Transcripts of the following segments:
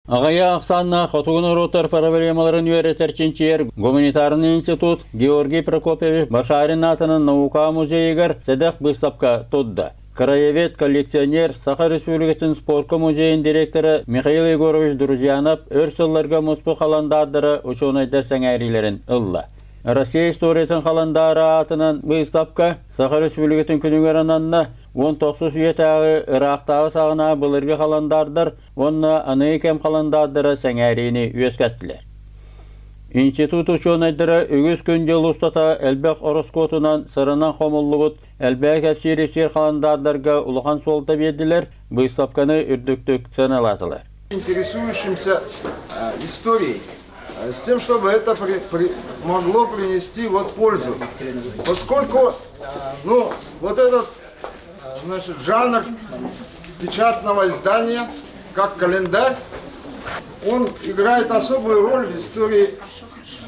Аҕыйах ахсааннаах хотугу норуоттар проблемаларын үөрэтэр чинчийэр гуманитарнай институт Георгий Прокопьевич Башарин аатынан наука музейыгар сэдэх быыстапка турда. Краевед, коллекционер, Саха Республикатын спорка музейын директора Михаил Егорович Друзьянов өр сылларга муспут халандаардара учуонайдар сэҥээриилэрин ылла. Россия историятын халандаара аатынан быыстапка Саха Республикатын күнүгэр ананна 19 үйэтээҕи ыраахтааҕы саҕана былыргы халандаардар уонна аныгы кэм халандаардара сэҥээриини үөскэттилэр. Институт учуонайдара үгүс күн-дьыл устата элбэх ороскуотунан сыранан хомуллубут элбэх кэпсиир сир халандаардарга улахан суолта биэрдилэр, быыстапканы үрдүктүк сыаналаатылар. Интересующимся историей, с тем, чтобы это при, при, могло принести вот пользу. Поскольку, ну, вот этот, значит, жанр печатного издания, как календарь, он играет особую роль в истории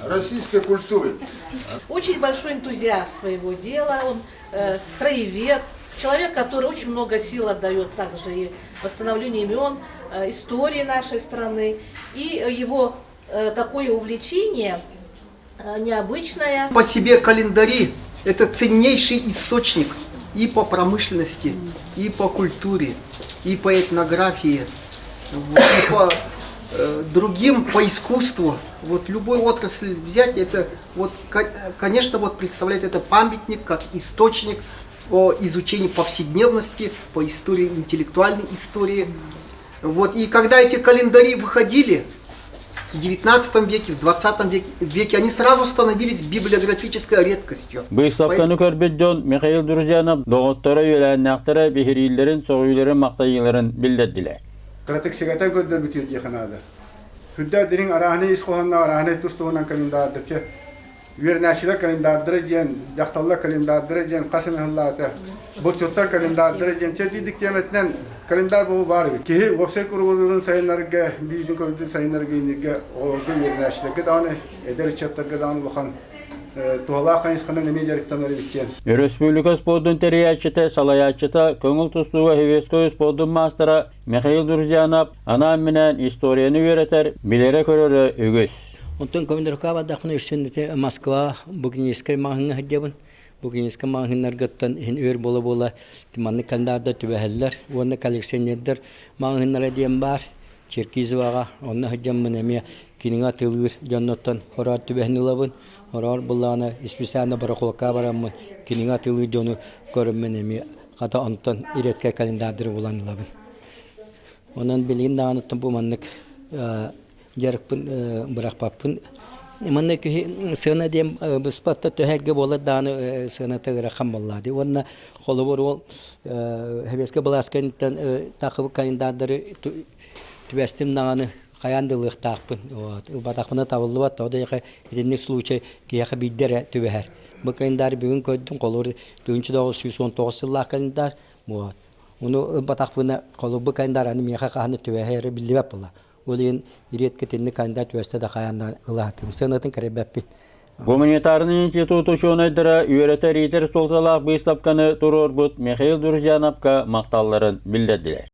российской культуры. Очень большой энтузиаст своего дела, он э, краевед, человек, который очень много сил отдает также и восстановлению имен, э, истории нашей страны. И его э, такое увлечение э, необычное. По себе календари – это ценнейший источник и по промышленности, и по культуре, и по этнографии, вот, и по э, другим, по искусству. Вот любую отрасль взять, это вот, конечно, вот представляет это памятник как источник по изучению повседневности, по истории, интеллектуальной истории. Вот, и когда эти календари выходили, в XIX веке, в XX веке, они сразу становились библиографической редкостью. Быыстапканы көрбүт дьон Михаил Друзьянов доҕотторо үөлээннээхтэрэ биһирииллэрин, сөҕүүлэрин, махтайыыларын биллэрдилэр. Кыратык сэгэтэн көрдөрбүтүгэр диэхэ наада. Сүрдээх дириҥ арааһынай ис хоһоонноох арааһынай тус туһунан календардарча үөрэнээччилэр календаардара диэн, дьахталлар календаардара диэн хас эмэ сыллаата, булчуттар календаардара диэн чэ тиийдик тиэмэтинэн календар бу баар эбит. Киһи уопсай куругулуурун сайыннарга, биирдин көрбүтүн сайыннарга инниргэ оҕолорго үөрэнээччилэргэ даҕаны, эдэр ыччаттарга даҕаны улахан туһалаах хайысханан эмиэ дьарыктанар эбит диэн. Өрөспүүбүлүкэ спордун тэрийээччитэ, салайааччыта, көҥүл тустууга Хевеской спордун маастара Михаил Друзьянов анаан-минээн историяны үөрэтэр, билэрэ-көрөрө үгүс. Онтон командировка бардахпына үксүн ити Москва Букиническай маҕаһыыҥҥа сылдьабын. Букиническай маҕаһыыннаргыттан иһин өр буола-буола маннык кандидаттар түбэһэллэр уонна коллекционердар маҕаһыыннара диэн баар Черкизоваҕа онно сылдьаммын эмиэ кинигэ атыылыыр дьоннортон хороор түбэһин ылабын. Хороор былаана специально барахолка бараммын кинигэ атыылыыр дьону көрөммүн эмиэ хата онтон редкэй календарьдары булан ылабын. Онон билигин даҕаны бу маннык дьарыкпын бырахпаппын. Манна киһи сыана диэн быспат да төһө буолар даҕаны сыаната ыарахан буоллаа дии. Уонна холобур ол Сэбиэскэй былаас кэнниттэн тахыбыт календаардары түбэстим даҕаны хайаан да ылыахтаахпын. Ылбатахпына табыллыбат тоҕо диэхэ итинник случай киһиэхэ биирдэ эрэ түбэһэр. Бу календарь бүгүн көрдүм, холобур 1919 сыллаах календарь. Вот. Ону ылбатахпына холобур календарь аны миэхэ хаһан да түбэһэрэ биллибэт буолла. Ол иһин редко итинник календарь түбэстэ да хайаан да ылаатым. Сыанатын кэрэйбэппин. Гуманитарнай институт учуонайдара үөрэтэр-иитэр суолталаах быыстапканы туруорбут Михаил Друзьяновка махталларын биллэрдилэр.